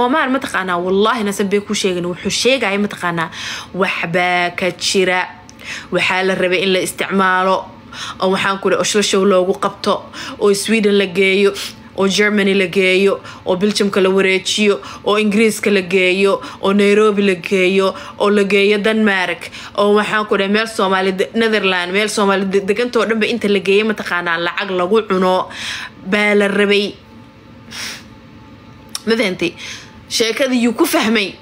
Omar mataqaanaa, wallaahi nasan bay ku sheegin. Wuxuu sheegaya mataqaanaa, waxbaa ka jira. Waxaa la rabay in la isticmaalo oo waxaan ku Oslo show loogu qabto, oo Sweden la geeyo, oo Germany la geeyo, oo Belgiumka la wareejiyo, oo Ingiriiska la geeyo, oo Nairobi la geeyo, oo la geeyo Denmark, oo waxaan ku dhahay meel Soomaali, Netherland, meel Soomaali degantoo dhanba inta la geeyo mataqaanaa lacag lagu cuno baa la rabay. Ma fahantay? Sheekadii yuu ku fahmay.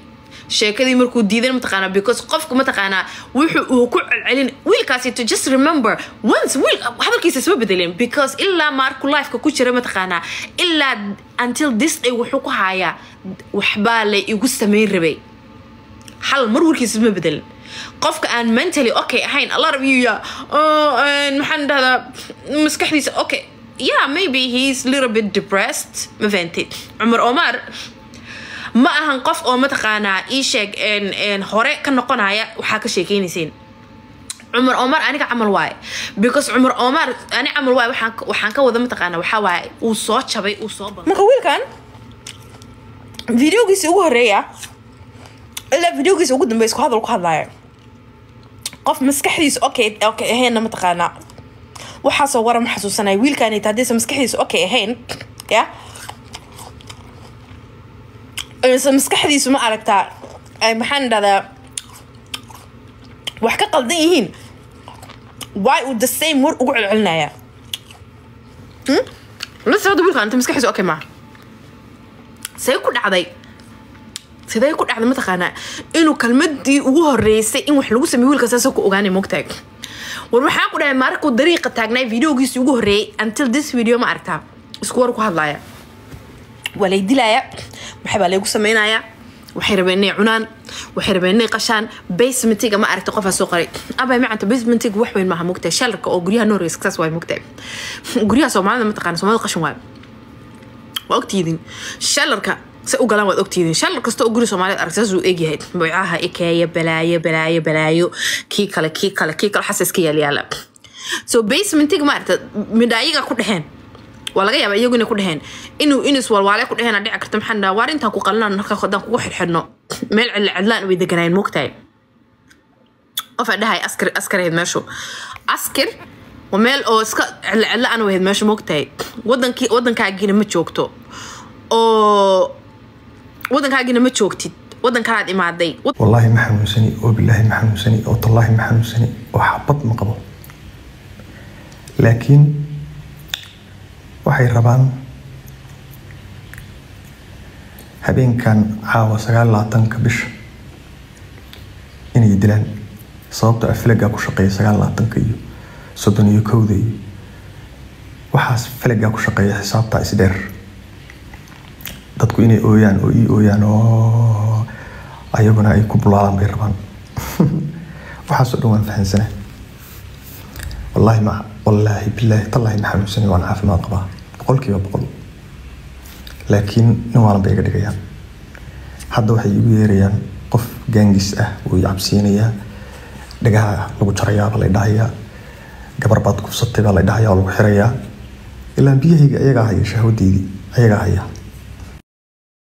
Sheekadii markuu diidan mataqaanaa, because qofka mataqaanaa wuxuu uu ku celcelin wiilkaasito. Just remember once, wiil hadalkiisa isma bedelin, because ilaa markuu lifeka ku jira mataqaanaa, ilaa until this day wuxuu ku hayaa waxbaa la igu samayn rabay. Hal mar warkiisa isma bedelin. Qofka aan mentally okay ahayn, a lot of you, yeah, oh, maxaan dhahdaa, maskaxdiisa okay, yeah, maybe he's little bit depressed. Ma fahantay? Cumar Omar ma ahan qof oo mataqaanaa ii sheeg hore ka noqonaya. Waxaa ka sheekeynayseen Cumar Omar aniga camal waaye, because Cumar Omar ani camal waaye. Waxaan ka wada mataqaanaa waxaa waaye uu soo jabay, uu soo Marka wiilkan videogiisa ugu horeeya ilaa videogiisa ugu dambeya isku hadal ku hadlaaya. Qof maskaxdiisa okay ahaynna mataqaanaa waxaasoo waran ma xasuusanaya. Wiilkanita haddaysa maskaxdiisa okay ahayn, ya mise maskaxdiisu ma aragtaa ay maxaan dhahdaa wax ka qaldan yihiin, why uu the same war ugu celcelinaya? La socda, wiilkan inta maskaxdiisa okay maaha. See ku dhacday? Sidee ku dhacday mataqaanaa inuu kalmadii ugu horeysay in wax lagu sameeyo wiilka saasoo ku ogaanay? Mogtahay, war waxaan ku dhahay markuu dariiqa taagnay videogiisii ugu horreeyay until this video, ma aragtaa, isku war ku hadlaya. Waa lay dilaaya, maxay baa laygu samaynayaa? Waxay rabeen inay cunaan, waxay rabeen inay qashaan basementiga. Ma aragta, qofaa soo qoray abay macanta basementiga wax weyn maaha. Mogtahay, shallarka oo guryaha Norway saas waay. Mogtahay, guryaha Soomaalida mataqaana, Soomaalida qashin waay, waa ogtiidin. Shallarka se u galaan waad ogtiidin. Shallar kasta oo guri Soomaaliyeed arag saas uu egyahay: buucaha ikeeya, balaayo, balaayo, balaayo, kii kale, kii kale, kii kale, xasa iska yaal yaala. So basementiga ma aragta, midhaayiga ku dhexeen waa laga yaabaa iyagu inay ku dheheen inuu inis walwaale ku dheheen dhici karta. Maxaan dhahaa, waar intaan ku qalinaan halka haddaan kugu xidhxidhno, meel cidla cidlaan way deganaayeen. Moogtahay, qof aa dhahay askar askar ahayd meeshu, askar waa meel oo iska cidla cidla aan wahayd meeshu. Moogtahay, wadankii wadankaagiina ma joogto, oo wadankaagina ma joogtid, wadan kalaad imaaday. Wallaahi ma xanuunsani, oo bilaahi ma xanuunsani, oo tallaahi ma xanuunsani, oo xabad ma qabo, laakiin waxay rabaan habeenkan caawa 29-ka bisha inay dilaan, sababta ah falagaa ku shaqeeya 29-ka iyo 31-da iyo waxaas falagaa ku shaqeeya. Xisaabtaa isdheer, dadku inay ooyaan oo ii ooyaan oo ayaguna ay ku bulaalaan bay rabaan. Waxaasoo dhan waan fahansana. Wallaahi ma, wallaahi, bilaahi, tallaahi ma xanuunsanay, waan caafimaad qabaa 100%, laakiin nin waalan bay iga dhigayaan. Hadda waxay igu yeerayaan qof gaangis ah, wuu i cabsiinayaa, dhagaha lagu jarayaa baa lay dhahayaa, gabar baad kufsatay baa lay dhahayaa oo lagu xirayaa. Ilaa biyahayga ayagaa haya, shahwadeydii ayagaa haya.